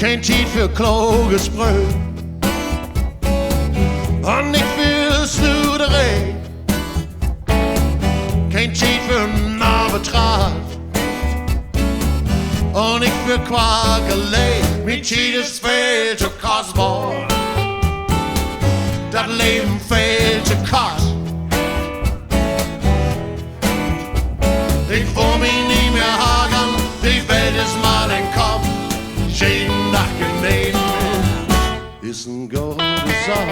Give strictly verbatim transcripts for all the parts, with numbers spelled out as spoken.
Keen Tiet för kloge Spröök un nich för Snuderee. Keen Tiet för Arbitrage un nich för Quakelee. Mien Tiet is veel to kostbar. Dat Leven veel to kort. Ik wull mi nich mehr hargern, de Welt is mal en Kopp. Jeden Dag geneten is en gode Saak.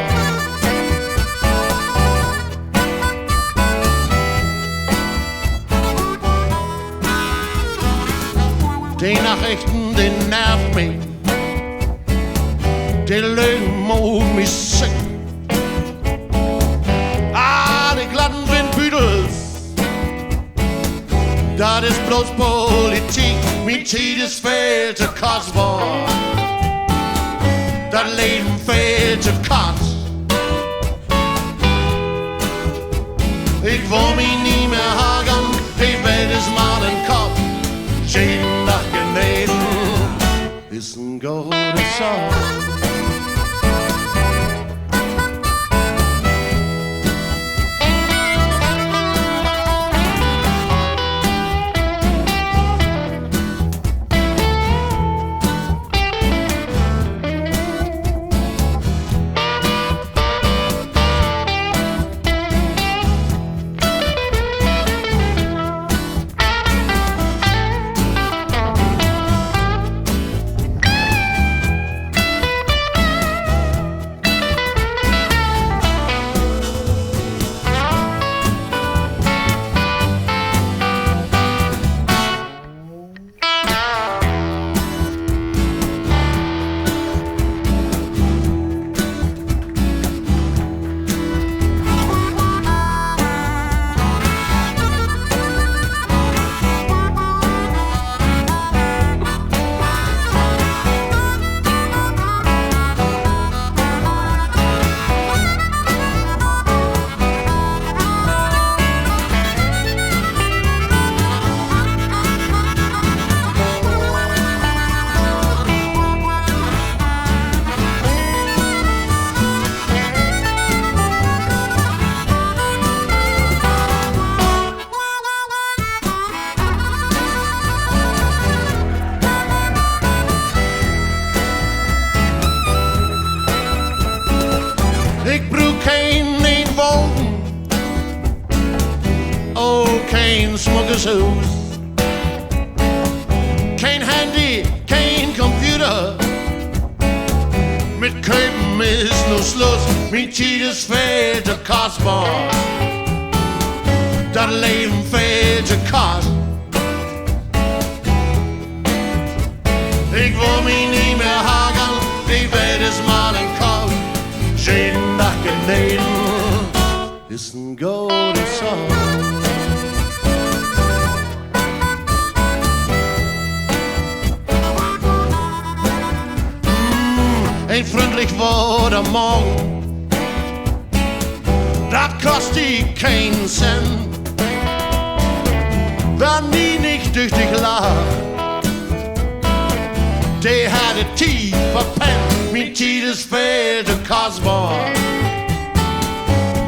De Narichten, de nervt mi. De Lögen maakt mi sick. Ah, de glatten Windbüdels, dat is blots Politik. Mien Tiet is veel to kostbar, dat Leven veel to kort. Ik wull mi nich mehr hargern, de Welt is mal en Kopp. Jeden Dag geneten is en gode Saak. Ik bruuk keen ne'en Wagen, ok keen smuckes Huus. Keen Handy, keen Computer, mit Köpen is nu Sluss. Mien Tiet is veel to kostbar, dat Leven veel to kort. Ik wull mi nich mehr hargern, de Welt is mal en Kopp. Jeden Dag geneten is en gode Saak. Mm, en fründlich Woort am Morgen, dat kost di keen Cent. Wer nie nich düchtig lacht, de hett de Tiet verpennt. Mien Tiet is veel to kostbar,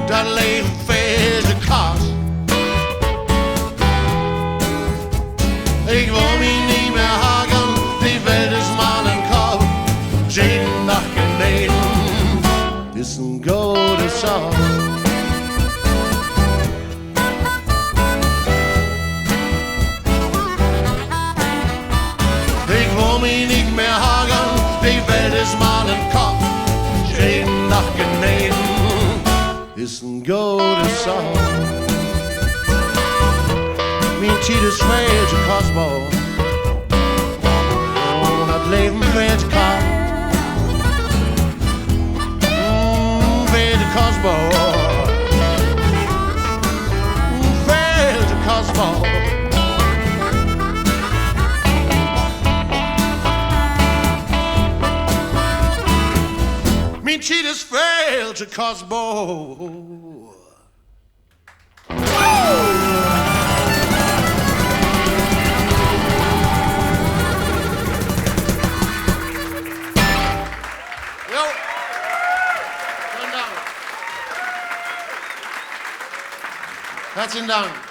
dat Leven veel to kort. Ik wull mi nich mehr hargern, de Welt is mal en Kopp. Jeden Dag geneten is en gode Saak. Ik wull mi nich mehr hargern, de Welt is mal en Kopp. Jeden Dag geneten is en gode Saak. Mien Tiet is veel to kostbar, dat Leven veel to kort. Mm, veel to kostbar, veel to kostbar. Mien Tiet is veel to kostbar. Hartlichen Dank.